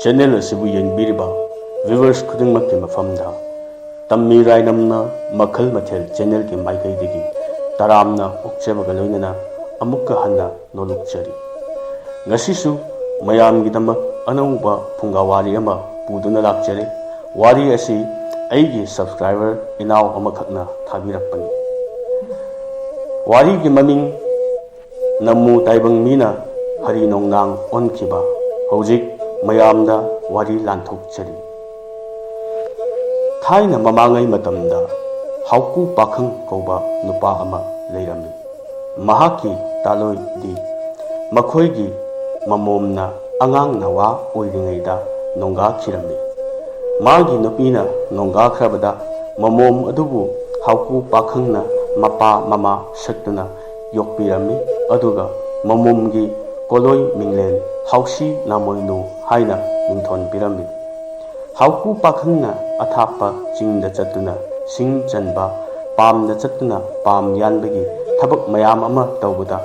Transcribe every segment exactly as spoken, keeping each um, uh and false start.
Channel ꯑꯁꯤꯕꯨ ꯌꯦꯡꯕꯤꯔꯤꯕ viewers ꯈꯨꯗꯤꯡꯃꯛꯀꯤ ꯃꯐꯝꯗ ꯇꯝꯃꯤ ꯔꯥꯏꯅꯝꯅ ꯃꯈꯜ ꯃꯊꯦꯜ ꯆꯦꯅꯦꯜꯒꯤ ꯃꯥꯏꯀꯩꯗꯒꯤ ꯇꯔꯥꯝꯅ ꯑꯣꯛꯆꯕꯒ ꯂꯣꯏꯅꯅ ꯑꯃꯨꯛꯀ ꯍꯟꯅ ꯅꯣꯂꯨꯛꯆꯔꯤ꯫ ꯉꯁꯤꯁꯨ ꯃꯌꯥꯝꯒꯤꯗꯃꯛ ꯑꯅꯧꯕ ꯐꯨꯡꯒꯥ ꯋꯥꯔꯤ ꯑꯃ ꯄꯨꯗꯨꯅ ꯂꯥꯛꯆꯔꯤ꯫ ꯋꯥꯔꯤ ꯑꯁꯤ ꯑꯩꯒꯤ subscriber ꯏꯅꯥꯎ ꯑꯃꯈꯛꯅ ꯊꯥꯕꯤꯔꯛꯄꯅꯤ꯫ ꯋꯥꯔꯤꯒꯤ ꯃꯃꯤꯡ ꯅꯝꯃꯨ ꯇꯥꯏꯕꯪ ꯃꯤꯅ ꯍꯔꯤ ꯅꯣꯡꯅꯥꯡ ꯑꯣꯟꯈꯤꯕ꯫ ꯍꯧꯖꯤꯛ ꯃꯌꯥꯝꯗ ꯋꯥꯔꯤ ꯂꯥꯟꯊꯣꯛꯆꯔꯤ꯫ ꯊꯥꯏꯅ ꯃꯃꯥꯡꯉꯩ ꯃꯇꯝꯗ ꯍꯥꯎꯀꯨ ꯄꯥꯈꯪ ꯀꯧꯕ ꯅꯨꯄꯥ ꯑꯃ ꯂꯩꯔꯝꯃꯤ꯫ ꯃꯍꯥꯛꯀꯤ ꯇꯥꯂꯣꯏꯗꯤ ꯃꯈꯣꯏꯒꯤ ꯃꯃꯣꯝꯅ ꯑꯉꯥꯡ ꯅꯋꯥ ꯑꯣꯏꯔꯤꯉꯩꯗ ꯅꯣꯡꯒꯥꯈꯤꯔꯝꯃꯤ꯫ ꯃꯥꯒꯤ ꯅꯨꯄꯤꯅ ꯅꯣꯡꯒꯥꯈ꯭ꯔꯕꯗ ꯃꯃꯣꯝ ꯑꯗꯨꯕꯨ ꯍꯥꯎꯀꯨ ꯄꯥꯈꯪꯅ ꯃꯄꯥ ꯃꯃꯥ ꯁꯛꯇꯨꯅ ꯌꯣꯛꯄꯤꯔꯝꯃꯤ꯫ ꯑꯗꯨꯒ ꯃꯃꯣꯝꯒꯤ ꯀꯣꯂꯣꯏ ꯃꯤꯡꯂꯦꯟ ꯍꯥꯎꯁꯤ ꯅꯥꯃꯣꯏꯅꯨ ꯍꯥꯏꯅ ꯃꯤꯡꯊꯣꯟ ꯄꯤꯔꯝꯃꯤ꯫ ꯍꯥꯎꯀꯨ ꯄꯥꯈꯪꯅ ꯑꯊꯥꯞꯄ ꯆꯤꯡꯗ ꯆꯠꯇꯨꯅ ꯁꯤꯡ ꯆꯟꯕ, ꯄꯥꯝꯗ ꯆꯠꯇꯨꯅ ꯄꯥꯝ ꯌꯥꯟꯕꯒꯤ ꯊꯕꯛ ꯃꯌꯥꯝ ꯑꯃ ꯇꯧꯕꯗ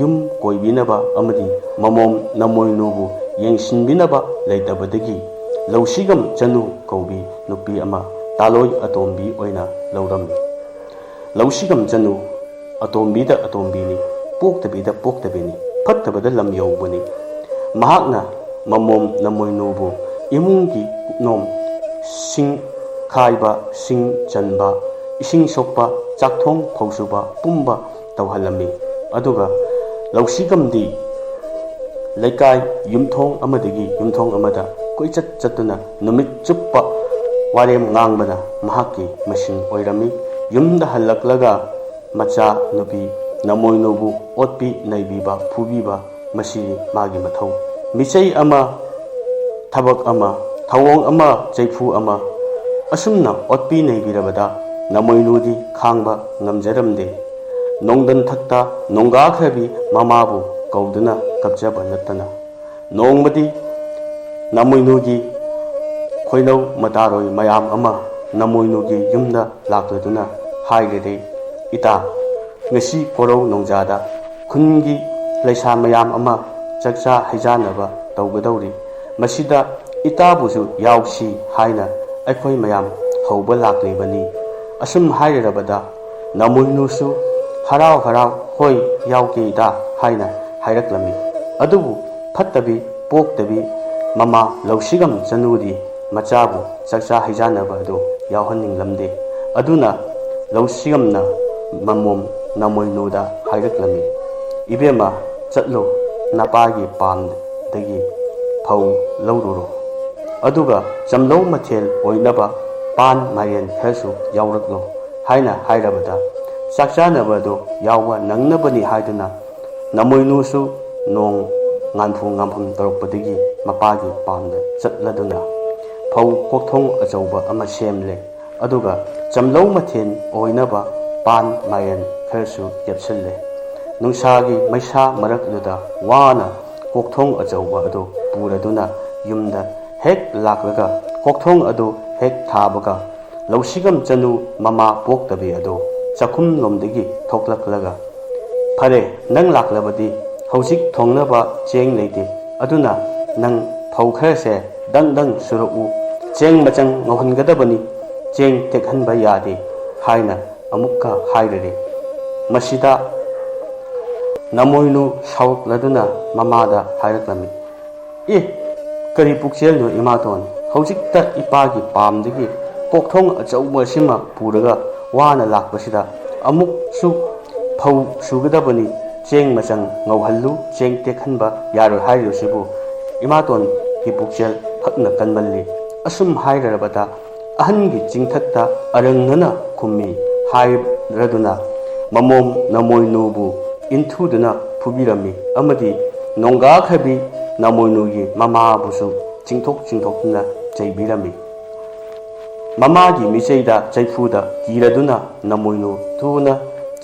ꯌꯨꯝ ꯀꯣꯏꯕꯤꯅꯕ ꯑꯃꯗꯤ ꯃꯃꯣꯝ ꯅꯃꯣꯏꯅꯨꯕꯨ ꯌꯦꯡꯁꯤꯟꯕꯤꯅꯕ ꯂꯩꯇꯕꯗꯒꯤ ꯂꯧꯁꯤꯒꯝ ꯆꯅꯨ ꯀꯧꯕꯤ ꯅꯨꯄꯤ ꯑꯃ ꯇꯥꯂꯣꯏ ꯑꯇꯣꯝꯕꯤ ꯑꯣꯏꯅ ꯂꯧꯔꯝꯃꯤ꯫ ꯂꯧꯁꯤꯒꯝ ꯆꯅꯨ ꯑꯇꯣꯝꯕꯤꯗ ꯑꯇꯣꯝꯕꯤꯅꯤ, ꯄꯣꯛꯇꯕꯤꯗ ꯄꯣꯛꯇꯕꯤꯅꯤ, ꯐꯠꯇꯕꯗ ꯂꯝ ꯌꯧꯕꯅꯤ꯫ ꯃꯍꯥꯛꯅ ꯃꯃꯣꯝ ꯅꯃꯣꯏꯅꯨꯕꯨ ꯏꯃꯨꯡꯒꯤ ꯀꯨꯞꯅꯣꯝ, ꯁꯤꯡ ꯈꯥꯏꯕ, ꯁꯤꯡ ꯆꯟꯕ, ꯏꯁꯤꯡ ꯁꯣꯛꯄ, ꯆꯥꯛꯊꯣꯡ ꯐꯧꯁꯨꯕ ꯄꯨꯝꯕ ꯇꯧꯍꯜꯂꯝꯃꯤ꯫ ꯑꯗꯨꯒ ꯂꯧꯁꯤꯒꯝꯗꯤ ꯂꯩꯀꯥꯏ ꯌꯨꯝꯊꯣꯡ ꯑꯃꯗꯒꯤ ꯌꯨꯝꯊꯣꯡ ꯑꯃꯗ ꯀꯣꯏꯆꯠ ꯆꯠꯇꯨꯅ ꯅꯨꯃꯤꯠ ꯆꯨꯞꯄ ꯋꯥꯔꯦꯝ ꯉꯥꯡꯕꯅ ꯃꯍꯥꯛꯀꯤ ꯃꯁꯤꯡ ꯑꯣꯏꯔꯝꯃꯤ꯫ ꯌꯨꯝꯗ ꯍꯜꯂꯛꯂꯒ ꯃꯆꯥ ꯅꯨꯄꯤ ꯅꯃꯣꯏꯅꯨꯕꯨ ꯑꯣꯠꯄꯤ ꯅꯩꯕꯤꯕ, ꯐꯨꯕꯤꯕ, ꯃꯁꯤꯅꯤ ꯃꯥꯒꯤ ꯃꯊꯧ꯫ ꯃꯤꯆꯩ ꯑꯃ, ꯊꯕꯛ ꯑꯃ, ꯊꯧꯑꯣꯡ ꯑꯃ, ꯆꯩꯐꯨ ꯑꯃ, ꯑꯁꯨꯝꯅ ꯑꯣꯠꯄꯤ ꯅꯩꯕꯤꯔꯕꯗ ꯅꯃꯣꯏꯅꯨꯗꯤ ꯈꯥꯡꯕ ꯉꯝꯖꯔꯝꯗꯦ꯫ ꯅꯣꯡꯗꯟ ꯊꯛꯇ ꯅꯣꯡꯒꯥꯈ꯭ꯔꯕꯤ ꯃꯃꯥꯕꯨ ꯀꯧꯗꯨꯅ ꯀꯞꯆꯕ ꯅꯠꯇꯅ꯫ ꯅꯣꯡꯃꯗꯤ ꯅꯃꯣꯏꯅꯨꯒꯤ ꯈꯣꯏꯅꯧ ꯃꯇꯥꯔꯣꯏ ꯃꯌꯥꯝ ꯑꯃ ꯅꯃꯣꯏꯅꯨꯒꯤ ꯌꯨꯝꯗ ꯂꯥꯛꯂꯗꯨꯅ ꯍꯥꯏꯔꯦ, "ꯏꯇꯥ, ꯉꯁꯤ ꯀꯣꯔꯧ ꯅꯣꯡꯖꯥꯗ ꯈꯨꯟꯒꯤ ꯂꯩꯁꯥ ꯃꯌꯥꯝ ꯑꯃ ꯆꯥꯛꯆꯥ ꯍꯩꯖꯥꯅꯕ ꯇꯧꯒꯗꯧꯔꯤ꯫ ꯃꯁꯤꯗ ꯏꯇꯥꯕꯨꯁꯨ ꯌꯥꯎꯁꯤ ꯍꯥꯏꯅ ꯑꯩꯈꯣꯏ ꯃꯌꯥꯝ ꯍꯧꯕ ꯂꯥꯛꯂꯤꯕꯅꯤ꯫ ꯑꯁꯨꯝ ꯍꯥꯏꯔꯔꯕꯗ ꯅꯃꯣꯏꯅꯨꯁꯨ ꯍꯔꯥꯎ ꯍꯔꯥꯎ "ꯍꯣꯏ, ꯌꯥꯎꯒꯦ ꯏꯇꯥ" ꯍꯥꯏꯅ ꯍꯥꯏꯔꯛꯂꯝꯃꯤ꯫ ꯑꯗꯨꯕꯨ ꯐꯠꯇꯕꯤ ꯄꯣꯛꯇꯕꯤ ꯃꯃꯥ ꯂꯧꯁꯤꯒꯝ ꯆꯅꯨꯗꯤ ꯃꯆꯥꯕꯨ ꯆꯥꯛꯆꯥ ꯍꯩꯖꯥꯟꯅꯕ ꯑꯗꯨ ꯌꯥꯎꯍꯟꯅꯤꯡꯂꯝꯗꯦ꯫ ꯑꯗꯨꯅ ꯂꯧꯁꯤꯒꯝꯅ ꯃꯃꯣꯝ ꯅꯃꯣꯏꯅꯨꯗ ꯍꯥꯏꯔꯛꯂꯝꯃꯤ, "ꯏꯕꯦꯝꯃ, ꯆꯠꯂꯨ, ꯅꯄꯥꯒꯤ ꯄꯥꯝꯗꯒꯤ ꯐꯧ ꯂꯧꯔꯨꯔꯣ꯫ ꯑꯗꯨꯒ ꯆꯝꯂꯧ ꯃꯊꯦꯜ ꯑꯣꯏꯅꯕ ꯄꯥꯟ ꯃꯥꯏꯔꯦꯟ ꯈꯔꯁꯨ ꯌꯥꯎꯔꯛꯂꯣ" ꯍꯥꯏꯅ ꯍꯥꯏꯔꯕꯗ, ꯆꯥꯛ ꯆꯥꯅꯕ ꯑꯗꯨ ꯌꯥꯎꯕ ꯅꯪꯅꯕꯅꯤ ꯍꯥꯏꯗꯨꯅ ꯅꯃꯣꯏꯅꯨꯁꯨ ꯅꯣꯡ ꯉꯥꯟꯐꯨ ꯉꯥꯟꯐꯝ ꯇꯧꯔꯛꯄꯗꯒꯤ ꯃꯄꯥꯒꯤ ꯄꯥꯝꯗ ꯆꯠꯂꯗꯨꯅ ꯐꯧ ꯀꯣꯛꯊꯣꯡ ꯑꯆꯧꯕ ꯑꯃ ꯁꯦꯝꯂꯦ꯫ ꯑꯗꯨꯒ ꯆꯝꯂꯧ ꯃꯊꯦꯜ ꯑꯣꯏꯅꯕ ꯄꯥꯟ ꯃꯥꯏꯔꯦꯟ ꯈꯔꯁꯨ ꯌꯦꯞꯁꯤꯜꯂꯦ꯫ ꯅꯨꯡꯁꯥꯒꯤ ꯃꯩꯁꯥ ꯃꯔꯛꯇꯨꯗ ꯋꯥꯅ ꯀꯣꯛꯊꯣꯡ ꯑꯆꯧꯕ ꯑꯗꯨ ꯄꯨꯔꯗꯨꯅ ꯌꯨꯝꯗ ꯍꯦꯛ ꯂꯥꯛꯂꯒ ꯀꯣꯛꯊꯣꯡ ꯑꯗꯨ ꯍꯦꯛ ꯊꯥꯕꯒ ꯂꯧꯁꯤꯒꯝ ꯆꯅꯨ ꯃꯃꯥ ꯄꯣꯛꯇꯕꯤ ꯑꯗꯨ ꯆꯥꯛꯈꯨꯝꯂꯣꯝꯗꯒꯤ ꯊꯣꯛꯂꯛꯂꯒ, "ꯐꯔꯦ, ꯅꯪ ꯂꯥꯛꯂꯕꯗꯤ ꯍꯧꯖꯤꯛ ꯊꯣꯡꯅꯕ ꯆꯦꯡ ꯂꯩꯇꯦ, ꯑꯗꯨꯅ ꯅꯪ ꯐꯧ ꯈꯔꯁꯦ ꯗꯪ ꯗꯪ ꯁꯨꯔꯛꯎ꯫ ꯆꯦꯡ ꯃꯆꯪ ꯉꯧꯍꯟꯒꯗꯕꯅꯤ, ꯆꯦꯡ ꯇꯦꯛꯍꯟꯕ ꯌꯥꯗꯦ" ꯍꯥꯏꯅ ꯑꯃꯨꯛꯀ ꯍꯥꯏꯔꯔꯦ꯫ ꯃꯁꯤꯗ ꯅꯃꯣꯏꯅꯨ ꯁꯥꯎꯔꯛꯂꯗꯨꯅ ꯃꯃꯥꯗ ꯍꯥꯏꯔꯛꯂꯝꯃꯤ, "ꯑꯦ, ꯀꯔꯤ ꯄꯨꯛꯆꯦꯜꯅꯣ ꯏꯃꯥꯇꯣꯟ? ꯍꯧꯖꯤꯛꯇ ꯏꯄꯥꯒꯤ ꯄꯥꯝꯗꯒꯤ ꯀꯣꯛꯊꯣꯡ ꯑꯆꯧꯕ ꯑꯁꯤꯃ ꯄꯨꯔꯒ ꯋꯥꯅ ꯂꯥꯛꯄꯁꯤꯗ ꯑꯃꯨꯛꯁꯨ ꯐꯧ ꯁꯨꯒꯗꯕꯅꯤ, ꯆꯦꯡ ꯃꯆꯪ ꯉꯧꯍꯜꯂꯨ, ꯆꯦꯡ ꯇꯦꯛꯍꯟꯕ ꯌꯥꯔꯣꯏ ꯍꯥꯏꯔꯤꯕꯁꯤꯕꯨ ꯏꯃꯥꯇꯣꯟꯒꯤ ꯄꯨꯛꯆꯦꯜ ꯐꯠꯅ ꯀꯟꯃꯜꯂꯤ꯫ ꯑꯁꯨꯝ ꯍꯥꯏꯔꯔꯕꯗ ꯑꯍꯟꯒꯤ ꯆꯤꯡꯊꯛꯇ ꯑꯔꯪꯅꯅ ꯈꯨꯝꯃꯤ" ꯍꯥꯏꯔꯗꯨꯅ ꯃꯃꯣꯝ ꯅꯃꯣꯏꯅꯨꯕꯨ ꯏꯟꯊꯨꯗꯨꯅ ꯐꯨꯕꯤꯔꯝꯃꯤ ꯑꯃꯗꯤ ꯅꯣꯡꯒꯥꯈꯕꯤ ꯅꯃꯣꯏꯅꯨꯒꯤ ꯃꯃꯥꯕꯨꯁꯨ ꯆꯤꯡꯊꯣꯛ ꯆꯤꯡꯊꯣꯛꯇꯨꯅ ꯆꯩꯕꯤꯔꯝꯃꯤ꯫ ꯃꯃꯥꯒꯤ ꯃꯤꯆꯩꯗ ꯆꯩꯐꯨꯗ ꯀꯤꯔꯗꯨꯅ ꯅꯃꯣꯏꯅꯨ ꯊꯨꯅ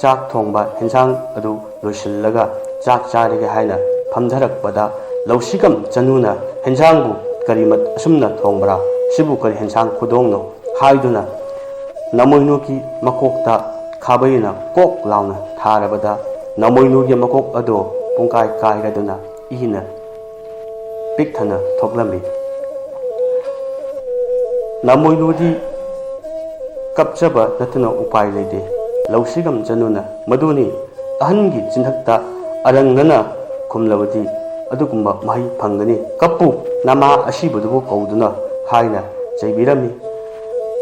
ꯆꯥꯛ ꯊꯣꯡꯕ ꯍꯦꯟꯁꯥꯡ ꯑꯗꯨ ꯂꯣꯏꯁꯤꯜꯂꯒ ꯆꯥꯛ ꯆꯥꯔꯒꯦ ꯍꯥꯏꯅ ꯐꯝꯊꯔꯛꯄꯗ ꯂꯧꯁꯤꯀꯝ ꯆꯅꯨꯅ, "ꯍꯦꯟꯁꯥꯡꯕꯨ ꯀꯔꯤ ꯃꯠ-, ꯑꯁꯨꯝꯅ ꯊꯣꯡꯕ꯭ꯔꯥ? ꯁꯤꯕꯨ ꯀꯔꯤ ꯍꯦꯟꯁꯥꯡ ꯈꯨꯗꯣꯡꯅꯣ?" ꯍꯥꯏꯗꯨꯅ ꯅꯃꯣꯏꯅꯨꯒꯤ ꯃꯀꯣꯛꯇ ꯈꯥꯕꯩꯅ ꯀꯣꯛ ꯂꯥꯎꯅ ꯊꯥꯔꯕꯗ ꯅꯃꯣꯏꯅꯨꯒꯤ ꯃꯀꯣꯛ ꯑꯗꯨ ꯄꯨꯡꯀꯥꯏ ꯀꯥꯏꯔꯗꯨꯅ ꯏꯅ ꯄꯤꯛ ꯊꯟꯅ ꯊꯣꯛꯂꯝꯃꯤ꯫ ꯅꯃꯣꯏꯅꯨꯗꯤ ꯀꯞꯆꯕ ꯅꯠꯇꯅ ꯎꯄꯥꯏ ꯂꯩꯇꯦ꯫ ꯂꯧꯁꯤꯒꯝ ꯆꯅꯨꯅ "ꯃꯗꯨꯅꯤ, ꯑꯍꯟꯒꯤ ꯆꯤꯟꯊꯛꯇ ꯑꯔꯪꯅꯅ ꯈꯨꯝꯂꯕꯗꯤ ꯑꯗꯨꯒꯨꯝꯕ ꯃꯍꯩ ꯐꯪꯒꯅꯤ꯫ ꯀꯞꯄꯨ, ꯅꯃꯥ ꯑꯁꯤꯕꯗꯨꯕꯨ ꯀꯧꯗꯨꯅ" ꯍꯥꯏꯅ ꯆꯩꯕꯤꯔꯝꯃꯤ꯫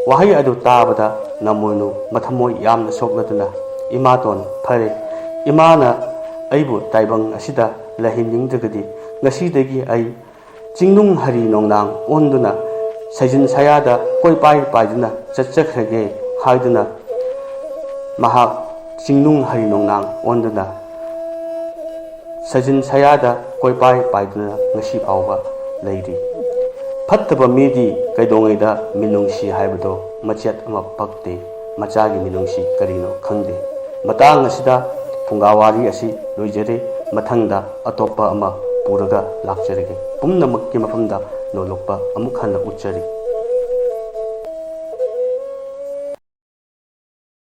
ꯋꯥꯍꯩ ꯑꯗꯨ ꯇꯥꯕꯗ ꯅꯃꯣꯏꯅꯨ ꯃꯊꯃꯣꯏ ꯌꯥꯝꯅ ꯁꯣꯛꯂꯗꯨꯅ, "ꯏꯃꯥꯇꯣꯟ, ꯐꯔꯦ, ꯏꯃꯥꯅ ꯑꯩꯕꯨ ꯇꯥꯏꯕꯪ ꯑꯁꯤꯗ ꯂꯩꯍꯟꯅꯤꯡꯗ꯭ꯔꯒꯗꯤ ꯉꯁꯤꯗꯒꯤ ꯑꯩ ꯆꯤꯡꯅꯨꯡ ꯍꯔꯤ ꯅꯣꯡꯅꯥꯡ ꯑꯣꯟꯗꯨꯅ ꯁꯩꯖꯤꯟ ꯁꯌꯥꯗ ꯀꯣꯏꯄꯥꯏ ꯄꯥꯏꯗꯨꯅ ꯆꯠꯆꯈ꯭ꯔꯒꯦ" ꯍꯥꯏꯗꯨꯅ ꯃꯍꯥꯛ ꯆꯤꯡꯅꯨꯡ ꯍꯔꯤ ꯅꯣꯡꯅꯥꯡ ꯑꯣꯟꯗꯨꯅ ꯁꯩꯖꯤꯟ ꯁꯌꯥꯗ ꯀꯣꯏꯄꯥꯏ ꯄꯥꯏꯗꯨꯅ ꯉꯁꯤ ꯐꯥꯎꯕ ꯂꯩꯔꯤ꯫ ꯐꯠꯇꯕ ꯃꯤꯗꯤ ꯀꯩꯗꯧꯉꯩꯗ ꯃꯤꯅꯨꯡꯁꯤ ꯍꯥꯏꯕꯗꯣ ꯃꯆꯦꯠ ꯑꯃ ꯄꯛꯇꯦ꯫ ꯃꯆꯥꯒꯤ ꯃꯤꯅꯨꯡꯁꯤ ꯀꯔꯤꯅꯣ ꯈꯪꯗꯦ꯫ ꯃꯇꯥꯡ ꯑꯁꯤꯗ ꯐꯨꯡꯒꯥ ꯋꯥꯔꯤ ꯑꯁꯤ ꯂꯣꯏꯖꯔꯦ꯫ ꯃꯊꯪꯗ ꯑꯇꯣꯞꯄ ꯑꯃ ꯄꯨꯔꯒ ꯂꯥꯛꯆꯔꯒꯦ꯫ ꯄꯨꯝꯅꯃꯛꯀꯤ ꯃꯐꯝꯗ ꯅꯣꯂꯨꯛꯄ ꯑꯃꯨꯛ ꯍꯟꯅ ꯎꯠꯆꯔꯤ꯫